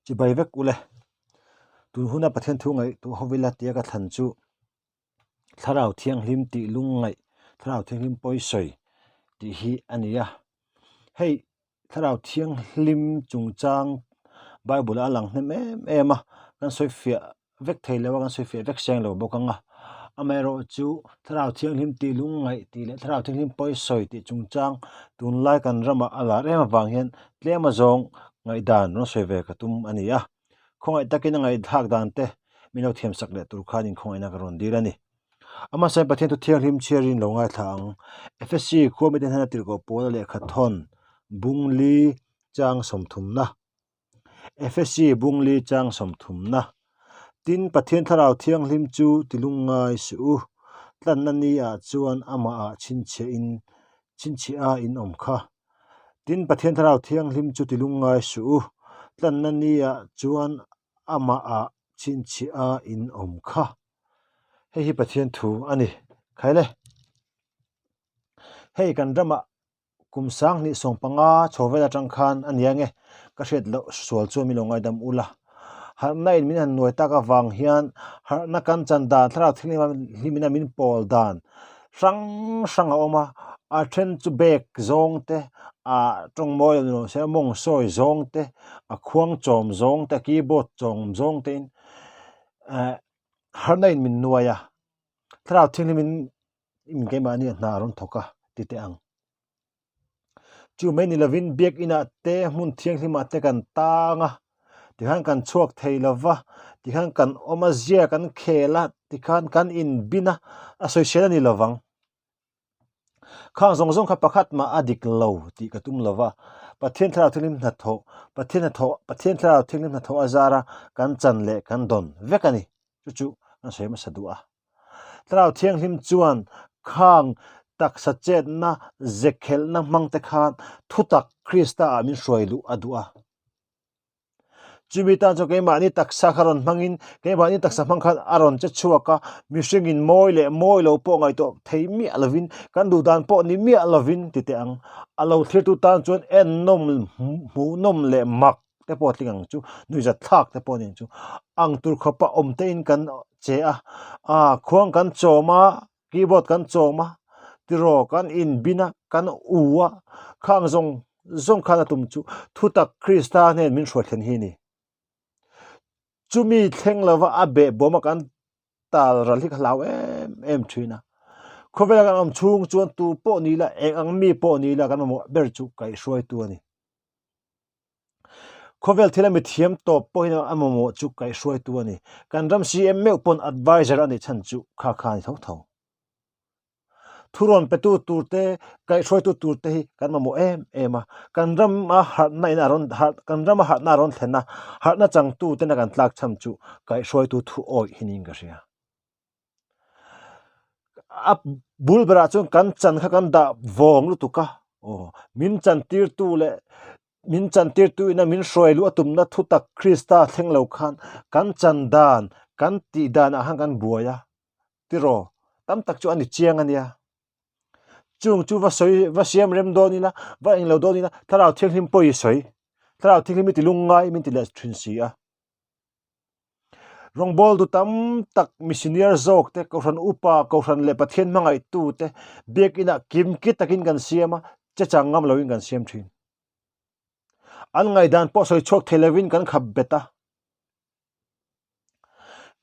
Chibai vek ule. Tun huna Pathian thu ngaihtuah ho ila tia ka thlan chu Thlarau Thianghlim tih lungngaih, Thlarau Thianghlim pawi sawi tih hi a ni a. Hei Thlarau Thianghlim chungchang Bible a lang hnem em em a, kan sawi fiah vek thei lo a, kan sawi fiah vek seng lo bawk ang a. Amaherawhchu Thlarau Thianghlim tih lungngaih tih leh Thlarau Thianghlim pawi sawi tih chungchang tunlai kan ramah a lar em avang hian tlem azawng ngaihdan rawn sawi ve ka tum a ni a. Khawngaih takin a ngaihthlak dan te min lo thiamsak leh tur khan inkhawngaihna ka rawn dil a ni. Amah Pathian thu thianghlim chhiarin lo ngaithla ang. Efesi khua mite hnena tirhkoh Paula lehkha thawn Bungli chang sawmthumna Efesi Bungli chang sawmthumna Tin, Pathian Thlarau Thianghlim chu tilungngai suh u. Tlanna ni ah chuan amah ah chhinchhiah in chhinchhiah a in awm kha. Tin, Pathian Thlarau Thianghlim chu tilungngai suh u. Tlanna ni ah chuan amah ah chhinchhiah a in awm kha. Hei hi Pathian thu a ni. Khaile. Hei kan ramah kum 20 15 chho vel atang khan a nia nge ka hriat loh sual chuan min lo ngaidam ula. Harhna in min han nuai tak avang hian harhna kan chan dan thlarau thianghlim ina min pawl dan hrang hrang a awm a. A then chu bag zawng te ah tawng mawi lo ni lo se mawng sawi zawng te a khuang chawm zawng te a keyboard chawm zawng te in eh harhna in min nuai a thlarau thianghlim in in keimahni a hna a rawn thawk a ti teh ang chu mai ni lovin biakin ah te hmun thianghlim ah te kan tang a tikhan kan chhuak thei lova tikhan kan awm a zia kan khel a tikhan kan inbin a a sawisel a ni lovang. Khang zawng zawng kha pakhat mah a dik lo tih ka tum lo va, Pathian Thlarau Thianghlim hnathawh, Pathian hnathawh, Pathian Thlarau Thianghlim hnathawh a zara kan chan leh kan dawn vek a ni. Chu chu kan sawi hmasa duh a. Thlarau Thianghlim chuan khang taksa chetna, zekhelhna hmang te khan thutak Krista ah min hruai luh a duh a. Chumi tan chuan keimahni taksa kha rawn hmangin keimahni taksa hmang khan a rawn che chhuak a, mihringin mawi leh mawi lo pawh ngaihtuah thei miah lovin kan duh dan pawh ni miah lovin ti teh ang. A lo thlirtu tan chuan ennawm hmuhnawm leh mak te pawh a tling ang chu, nuihzat thlak te pawh a ni ang chu. Ang tur khawpa awm tein kan che a, ah khuang kan chawm a. Keyboard kan chawm a, tiraw kan inbin a, kan u a, khang zawng zawng khan a tum chu thutak Krista hnen min hruai thlen hi a ni. Chumi thleng lova a behbawm a kan tal ral hi ka hlau em em thin a. Khawvela kan awm chhung chuan tu pawh ni ila, eng ang mi pawh ni ila kan mamawh ber chu kaihhruaitu a ni. Khawvel thila mithiam tawp pawhin a mamawh chu kaihhruaitu a ni. Kan ram CM meuh pawn adviser a nih chhan chu kha kha a ni tho tho. Thurawn petu tur te, kaihhruaitu tur te hi kan mamawh em em a. Kan rama harhna in a rawn harh kan rama harhna a rawn thlen a, harhna changtu tena kan tlak chhan chu kaihhruaitu thu awih hi niin ka hria. A bul berah chuan kan chan kha kan dah vawng lutuk a aw min chan tirtu leh min chan tirtu ina min hruai luh a tumna thutak Krista thleng lo khan kan chan dan kan tih dan ah khan kan buai a tiraw tam tak chu a ni chiang a nia chung chu va sawi va siam rem dawn ila va englo dawn ila thlarau thianghlim pawh i sawi thlarau thianghlim i ti lungngai min ti leh thin si a. Rawngbawltu tam tak mi senior zawk te, Kohhran upa, Kohhran leh Pathian hmangaihtu te biakinah kimki takin kan siam a, che chang ngam loin kan siam thin. An ngaihdan pawh sawi chhuak thei lovin kan khap bet a.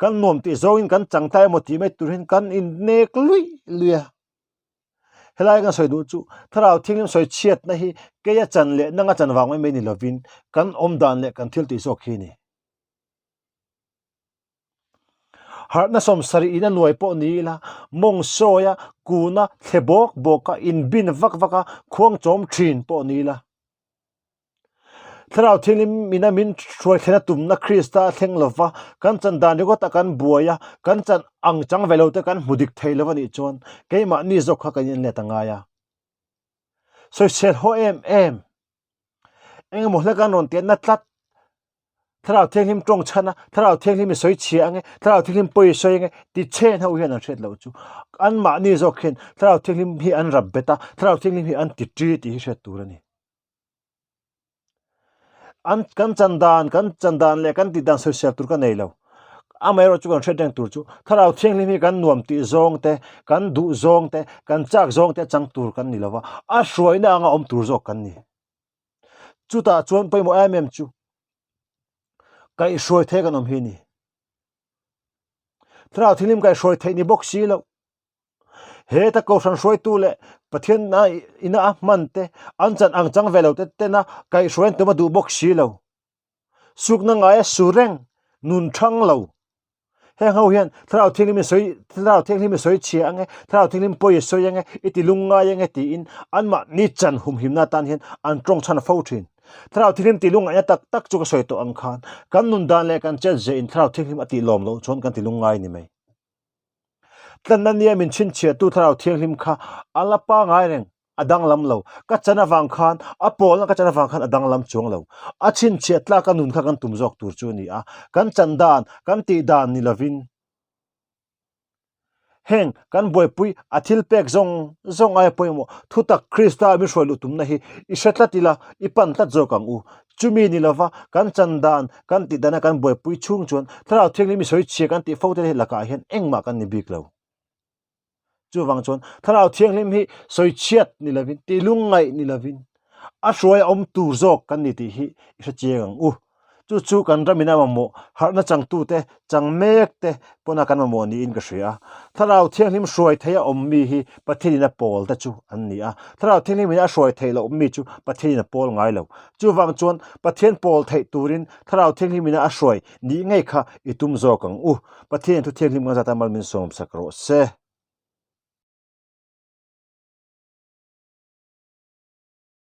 Kan nuam tih zawngin kan chang ta emaw tih mai tur hian kan innek luih luih a. Helai kan sawi duh chu Thlarau Thianghlim sawi chhiatna hi keia chan leh nanga chan vang mai mai ni lovin kan awm dan leh kan thil tih zawk hi a ni. Harhna sawmsarih in a nuai pawh ni ila mawng sawia kuna thle bawk bawka inbin vak vaka khuang chawm thin pawh ni ila Thlarau Thianghlim ina min hruai thlen a tumna Krista a thleng lova, kan chan dan ringawt a kan buai a, kan chan ang chang ve lo te kan hmu dik thei lo a nih chuan keimahni zawk kha kan inlet a ngai a. Sawisel haw em em. Engemaw hlek an rawn tianna tlat. Thlarau Thianghlim tawng chhan a, Thlarau Thianghlim i sawi chhia ange, Thlarau Thianghlim pawi i sawi ange ti chen ho hian an hriat loh chu. Anmahni zawk hian Thlarau Thianghlim hi an rap bet a, Thlarau Thianghlim hi an ti ṭi tih hi hriat tur a ni. An kan chan dan, kan chan dan leh kan tih dan sawisel tur ka nei lo. Amaherawh chu kan hriat reng tur chu Thlarau Thianghlim hi kan nuam tih zawng te, kan duh zawng te, kan chak zawng te chang tur kan ni lo va, a hruaina anga awm tur zawk kan ni. Chutah chuan pawimawh em em chu kaihhruai thei kan awm hi a ni. Thlarau Thianghlim kaihhruai theih ni bawk si lo. Heta Kohhran hruaitu leh Pathian ina a hman te, an chan ang chang ve lo te tena kaihhruai an tum a duh bawk si lo. Sukna ngaia su reng, nun thang lo. Heng ho hian Thlarau Thianghlim i sawi, Thlarau Thianghlim i sawi chhia ange, Thlarau Thianghlim pawi i sawi ange, i ti lungngai ange tiin anmahni chan humhimna atan hian an tawng chhan fo thin. Thlarau Thianghlim tih lungngaihna tak tak chu ka sawi tawh ang khan kan nun dan leh kan chet zeh in Thlarau Thianghlim a tih lawm loh chuan kan ti lungngai ni mai. Tlanna nia min chhinchhiahtu Thlarau Thianghlim kha a la pangai reng, a danglam lo. Ka chan avang khan, a pawlna ka chan avang khan a danglam chuang lo. A chhinchhiah tlaka nun kha kan tum zawk tur chu a ni a, kan chan dan, kan tih dan ni lovin heng kan buaipui a thil pek zawng zawng aia pawimawh thutak Krista min hruai luh tumna hi i hre tlat ila, i pan tlat zawk ang u. Chumi ni lova kan chan dan, kan tih dana kan buaipui chhung chuan Thlarau Thianghlim i sawi chhia kan tih fo te lakah hian engmah kan ni bik lo. Chuvang chuan Thlarau Thianghlim hi sawi chhiat ni lovin, tih lungngaih ni lovin a hruai a awm tur zawk kan ni tih hi i hre chiang ang u. Chu chu kan ramin a mamawh harhna changtute chang mek te pawna kan mamawh niin ka hria a. Thlarau Thianghlim hruai theih a awm mi hi Pathianin a pawl te chu an ni a. Thlarau Thianghlimin a hruai theih loh mi chu Pathianin a pawl ngai lo. Chuvang chuan Pathian pawl theih turin Thlarau Thianghlimin a hruai nih ngei kha i tum zawk ang u. Pathianin thu thianghlim kan zata mal min sawmsak rawh se.